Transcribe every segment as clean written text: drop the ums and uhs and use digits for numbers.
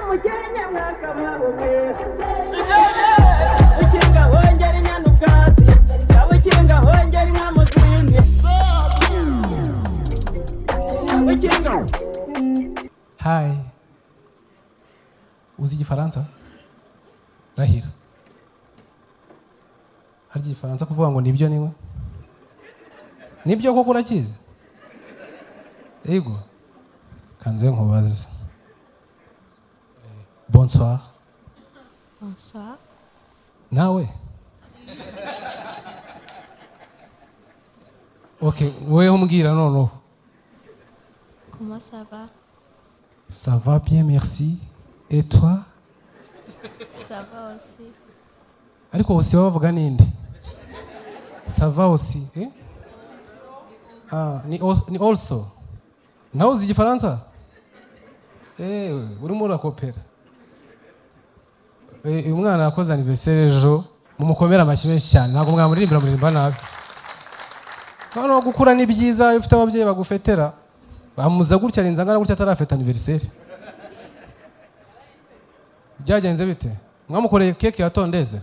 Umukenke mwakabaho mwe. Ukinga hongera inyana ubwatsi, ukinga hongera inka mu zindi. Ukinga. Hi. Uzi Igifaransa? Rahira. Harya Igifaransa kuvuga ngo nibyo niwe? Nibyo koko urakizi? Yego. Kanze nkubaze. Bonsoir. Bonsoir. Nawe? Okay, wowe umbwira noneho. Comment ça va? Ça va bien, merci. Et toi? Ça va aussi. Ariko aussi baba bavuga ninde? Ça va aussi, eh? Ah, ni also. Nawe uzi Igifaransa? Eh, urimo urakopera. Eh, uyu mwana yakoze anniversaire ejo, mumukomere amashyi menshi cyane. Ntabwo mwamuririmbira, muririmba nabi. Noneho gukura ni byiza iyo ufite ababyeyi bagufetera. Bamuza gutya arinze angana gutya atarafeta anniversaire. Byagenze bite? Mwamukoreye keke ya tondeze?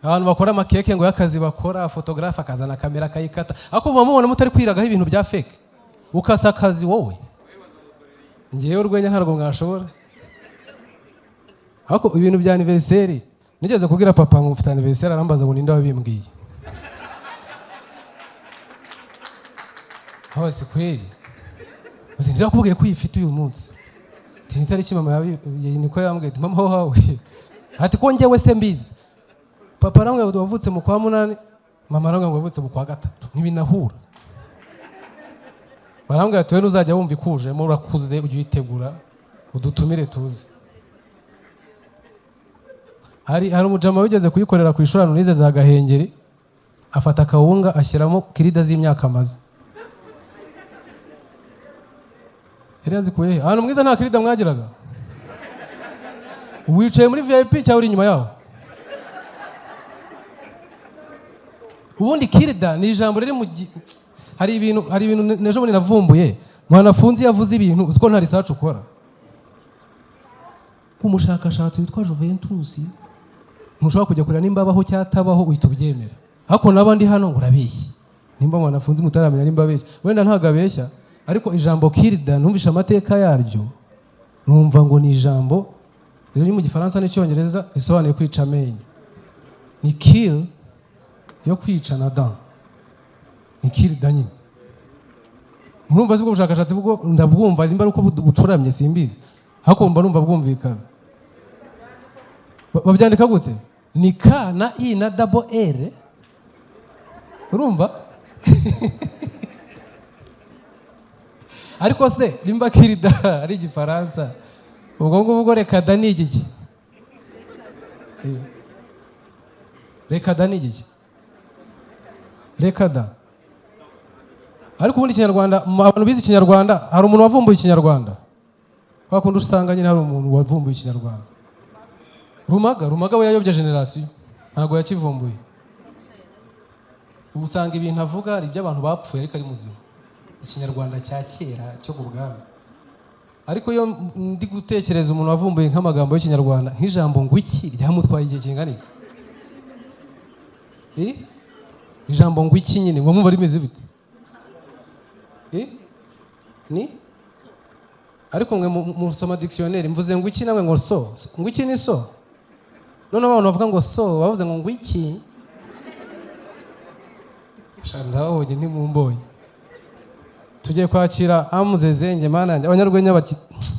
Abantu bakora amakeke ngo y'akazi bakora, photographe akazana kamera akayikata, ariko muba mubona mutari kwiragaho ibintu bya fake. Ukasa akazi wowe. Ngewe urwenya ntabwo mwashobora. Ariko ibintu bya anniversaire, nigeze kubwira papa ngo mfite anniversaire, arambaza ngo ninde wabimbwiye. Hose kweli. Uzi ndakubwiye ko uyifite uyu munsi. Ati itariki mama yabi niko yambwiye, ati mama wawe. Ati ko njyewe se mbizi. Papa arambwira ngo wavutse mu kwa 8, mama arambwira ngo wavutse mu kwa 3. Ntibinahura. Barambwira ati we ntuzajya wumva ikujemo, urakuze ujye uyitegura udutumire tuze. Hari umujama wigeze kuyikorera ku ishuri ahantu nize za Gahengeri, afata akawunga ashyiramo kirida z'imyaka amaze. Yari yazikuye he? Ahantu mwiza nta kirida mwagiraga? Wicaye muri VIP cyangwa uri inyuma yaho? Ubundi kirida ni ijambo riri mu hari ibintu, hari ibintu nejo bundi navumbuye. Mwanafunzi yavuze ibintu uzi ko nta research ukora. Umushakashatsi witwa Juventus ntushobora kujya kureba nimba abaho cyangwa atabaho, uhita ubyemera. Ariko naba ndi hano ngo urabeshya. Nimba mwanafunzi mutaramenya nimba abeshya, wenda ntabwo abeshya, ariko ijambo kirida numvishe amateka yaryo, numva ngo ni ijambo riri mu Gifaransa n'Icyongereza risobanuye kwica amenyo. Ni kill yo kwica na dan. Ni kirida nyine. Murumva se ubwo bushakashatsi bwo ndabwumva nimba ari uko bucuramye simbizi, ariko mba numva bwumvikana. Babyandika gute? Ni K na I na double R. Urumva? Ariko se nimba kirida ari Igifaransa, ubwo ngubwo reka da ni igiki? Reka da ni igiki? Reka da. Ariko ubundi Ikinyarwanda, abantu bize Ikinyarwanda, hari umuntu wavumbuye Ikinyarwanda? Kwa kundi usanga nyine hari umuntu wavumbuye Ikinyarwanda. Rumaga we yayobye generasiyo, ntabwo yakivumbuye. Ubu usanga ibintu avuga ari iby'abantu bapfuye ariko ari muzima. Ikinyarwanda cya kera cyo ku bwami. Ariko iyo ndi gutekereza umuntu wavumbuye nk'amagambo y'Ikinyarwanda, nk'ijambo ngo iki ryamutwaye igihe kingana iki? Ijambo ngo iki nyine, ngo mwumva rimeze bite? Ni? Ariko mwe musoma dictionnaire, mvuze ngo iki namwe ngo so. Ngo iki ni so? Noneho abantu bavuga ngo so, bavuze ngo ngo iki? Sha ndababonye ntimumbonye. Tugiye kwakira Amuzezenge, mana yanjye. Abanyarwenya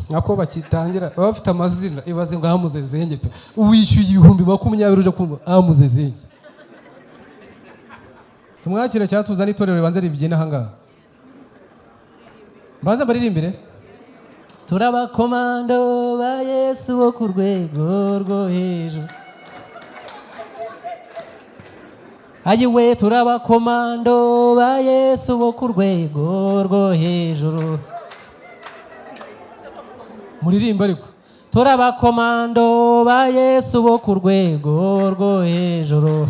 nako bakitangira baba bafite amazina, ibaze ngo Amuzezenge pe. Wishyuye 20,000 uje kumva Amuzezenge. Tumwakire cyangwa tuzane itorero ribanze ribyina aha ngaha. Mbanze mbaririmbire. Turabakomando ba Yesu bo ku rwego rwo hejuru. Ayiwe turabakomando ba Yesu bo ku rwego rwo hejuru. Muririmba ariko. Turabakomando ba Yesu bo ku rwego rwo hejuru.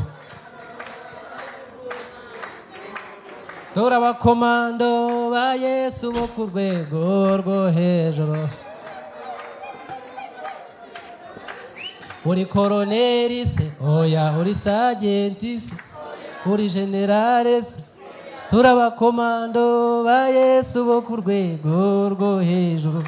Turabakomando ba Yesu bo ku rwego rwo hejuru. Uri koroneri se? Oya. Uri sajenti se? Uri generale se? Turabakomando ba Yesu bo ku rwego rwo hejuru.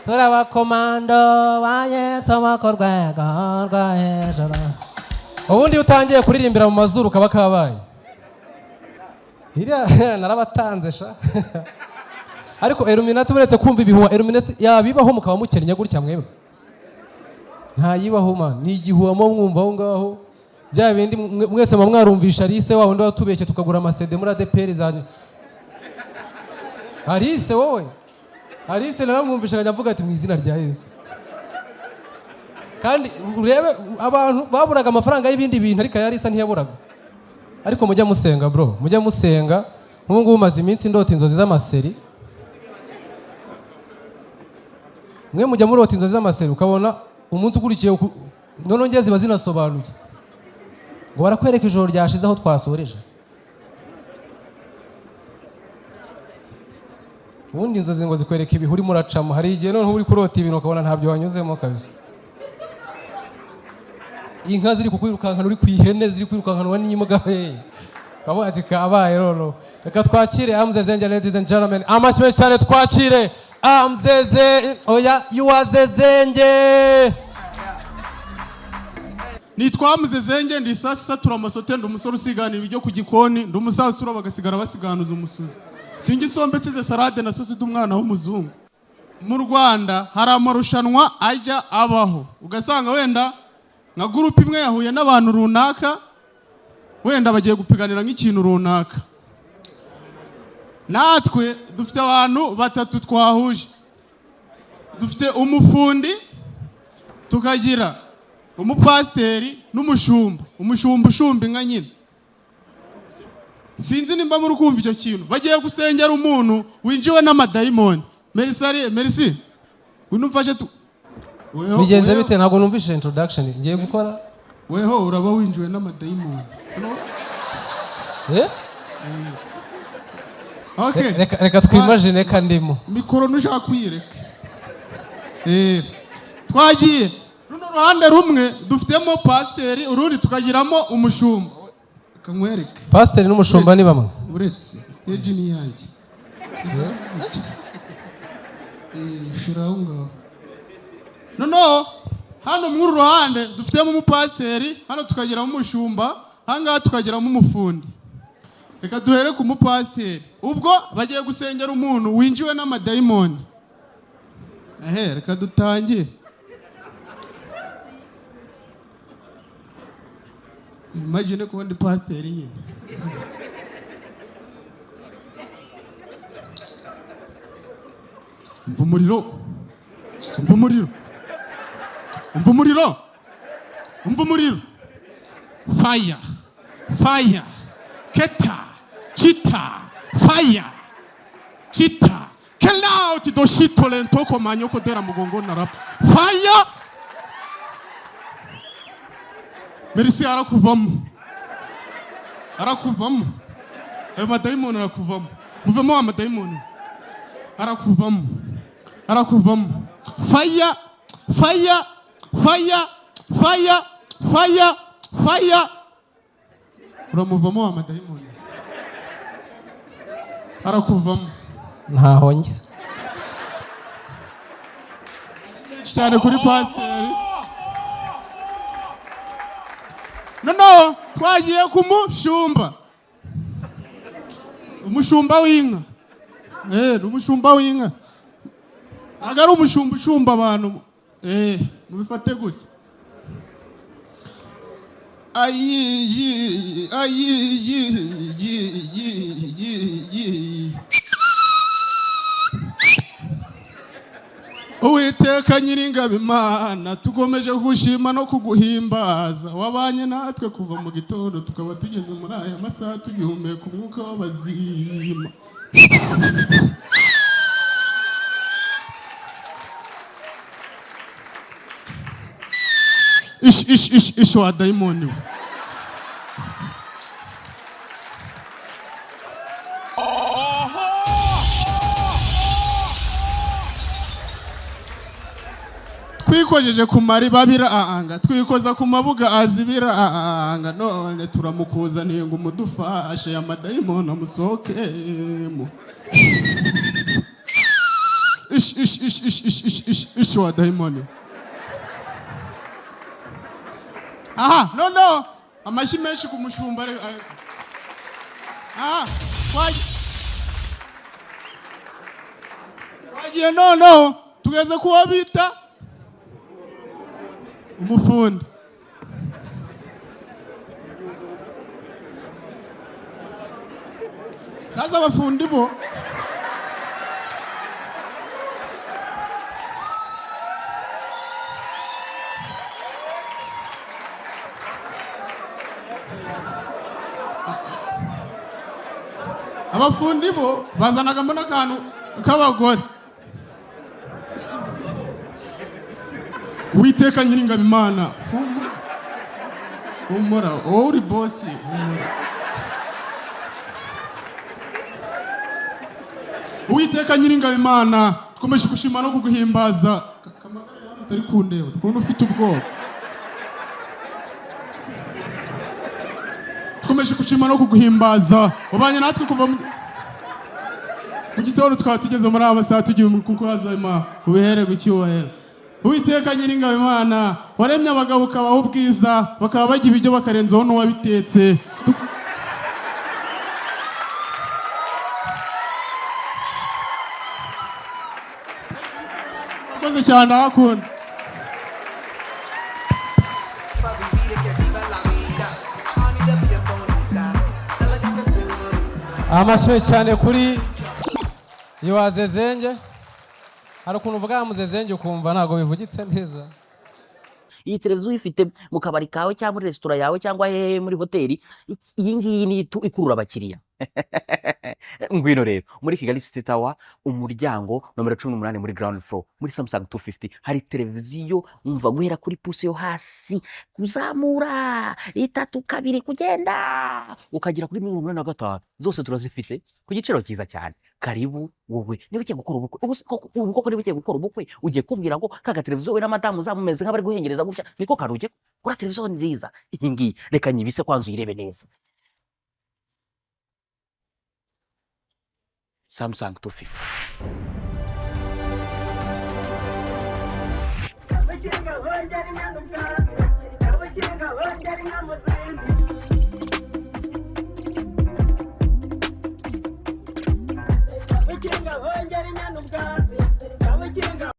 Turabakomando ba Yesu bo ku rwego rwo hejuru. Ubundi iyo utangiye kuririmbira mu mazuru kaba kabaye. Iriya narabatanze sha. Ariko Illuminati, uretse kumva ibihuha, Illuminati yabibaho mukaba mukennye gutya mwebwe? Ntayibaho man, ni igihuha muba mwumva aho ngaho. Bya bindi mwese muba mwarumvisha Alice, wa wundi watubeshye tukagura ama CD muri ADEPR zanyu. Alice, wowe Alice, naramwumvisha nkajya mvuga ati mu izina rya Yesu. Kandi urebe abantu baburaga amafaranga y'ibindi bintu, ariko aya Alice ntiyaburaga. Ariko mujya musenga bro, mujya musenga. Nk'ubu ngubu maze iminsi ndota inzozi z'amaseri. Mwe mujya murota inzozi z'amaseri, ukabona umunsi ukurikiye noneho ngiye ziba zinasobanuye, ngo barakwereka ijoro ryashize aho twasoreje. Ubundi inzozi ngo zikwereka ibihe urimo uracamo. Hari igihe noneho uri kurota ibintu ukabona ntabyo wanyuzemo kabisa. Inka ziri kukwirukankana, uri ku ihene ziri kwirukankanwa n'imbwa, hey. Kavuga ati kabaye. Noneho reka twakire Amzezenge. Ladies and gentlemen, amashyi menshi cyane, twakire Amzeze, oya, Yuwazezenge. Nitwa Muzezenge, ndi isasi satura amasote, ndi umusore usiganira ibiryo ku gikoni, ndi umusaza bagasigara basiganuza umusuzi. Sinjya isombe nsize salade na sosi umwana w'umuzungu. Mu Rwanda hari amarushanwa ajya abaho, ugasanga wenda nka groupe imwe yahuye n'abantu runaka, wenda bagiye gupiganira nk'ikintu runaka. Natwe dufite abantu batatu twahuje: dufite umufundi, tukagira umupasiteri n'umushumba. Umushumba ushumba inka nyine. Sinzi nimba muri kumva icyo kintu. Bagiye gusengera umuntu winjiwe n'amadayimoni. Merci, merci, ngwino umfashe tu. Weho- Bigenze weho- bite? Ntabwo numvise introduction ngiye gukora. Weho uraba winjiwe n'amadayimoni. Eh? Okay. Reka twimagine ka ndimo. Mikoro ntushaka kuyireka. Twagiye runo ruhande rumwe dufitemo pasiteri, urundi tukagiramo umushumba. Reka nkwereke. Pasiteri n'umushumba ni bamwe? Uretse stage ni iyanjye. Shira aho ngaho. Noneho hano muri uru ruhande dufitemo umupasiteri, hano tukagiramo umushumba, aha ngaha tukagiramo umufundi. Reka duhere ku mupasiteri. Ubwo bagiye gusengera umuntu winjiwe n'amadayimoni. Ehe, reka dutangire. Imagine kuba ndi pasiteri nyine. Umva umuriro, umva umuriro, umva umuriro, umva umuriro! Fire, fire, keta chita, fire, chita kelauti doshito lentoko manyoko dera mugongo na rap, fire! Merci. Arakuvamo, arakuvamo. Ayo madayimoni arakuvamo. Muvemo wa madayimoni. Arakuvamo, arakuvamo. Fire, fire, fire, fire, fire, fire! Uramuvamo wa madayimoni, arakuvamo. Ntaho njya. Menshi cyane kuri pasiteri. Noneho twagiye ku mushumba, umushumba w'inka. Ni umushumba w'inka, ntabwo ari umushumba ushumba abantu. Mubifate gutya. Ayi ayi yi yi yi yi yi! Uwiteka Nyiringabo Imana, tukomeje kugushima no kuguhimbaza. Wabanye natwe kuva mu gitondo, tukaba tugeze muri aya masaha tugihumeka umwuka w'abazima. Ish ish ish ish wa dayimoni we! Twikojeje ku mariba biranga, twikoza ku mabuga azibira anga, none turamukuzaniye ngo umudufashe amadayimoni amusohokemo. Ish ish ish ish ish ish ish ish wa dayimoni. Aha, no no, amashyi menshi ku mushumba. Aha, twagiye noneho tugeze kuwo bita umufundi. Sasa abafundi bo bazanagamo n'akantu k'abagore. Uwiteka Nyiringabo Imana, humura humura, wowe uri bosi, humura. Uwiteka Nyiringabo Imana, dukomeje gushima no kuguhimbaza. Kamagara hano utari kundeba, ukuntu ufite ubwoba. Dukomeje gushima no kuguhimbaza, wabanye natwe kuva mu gitondo, twaba tugeze muri aya masaha tugiye kukwazama ubihererwe icyubahiro. Uwiteka Nyiringabo Imana, waremye abagabo ukabaha ubwiza, bakaba barya ibiryo bakarenzaho n'uwabitetse. Murakoze cyane, ndabakunda. Pa' vivir y que viva la vida. Anita bien bonita, elegante señorita. Amashyi menshi cyane kuri Iwazezenge. Hari ukuntu uvuga muzezenge ukumva ntabwo bivugitse neza. Iyi televiziyo uyifite mu kabari kawe cyangwa muri resitora yawe cyangwa hehe muri hoteli, iyi ngiyi ni itu ikurura abakiriya. Ngwino rero muri Kigali City Tower, umuryango nomero 18 muri ground floor, muri Samsung 250 hari televiziyo. Umva, guhera kuri pouce yo hasi kuzamura itatu kabiri kugenda ukagera kuri 85, zose turazifite ku giciro cyiza cyane. Karibu. Wowe niba ugiye gukora ubukwe, ubu se koko, ubu koko niba ugiye gukora ubukwe, ugiye kubwira ngo kaga televiziyo we na madamu uzamumeze nk'abari guhengereza gutya, niko karugiye kuri televiziyo nziza iyi ngiyi. Reka nyibise kwanza uyirebe neza. Samsung 250. Abakinga bongera inyana ubwatsi, abakinga bongera inka mu zindi. Abakinga bongera inyana ubwatsi, abakinga.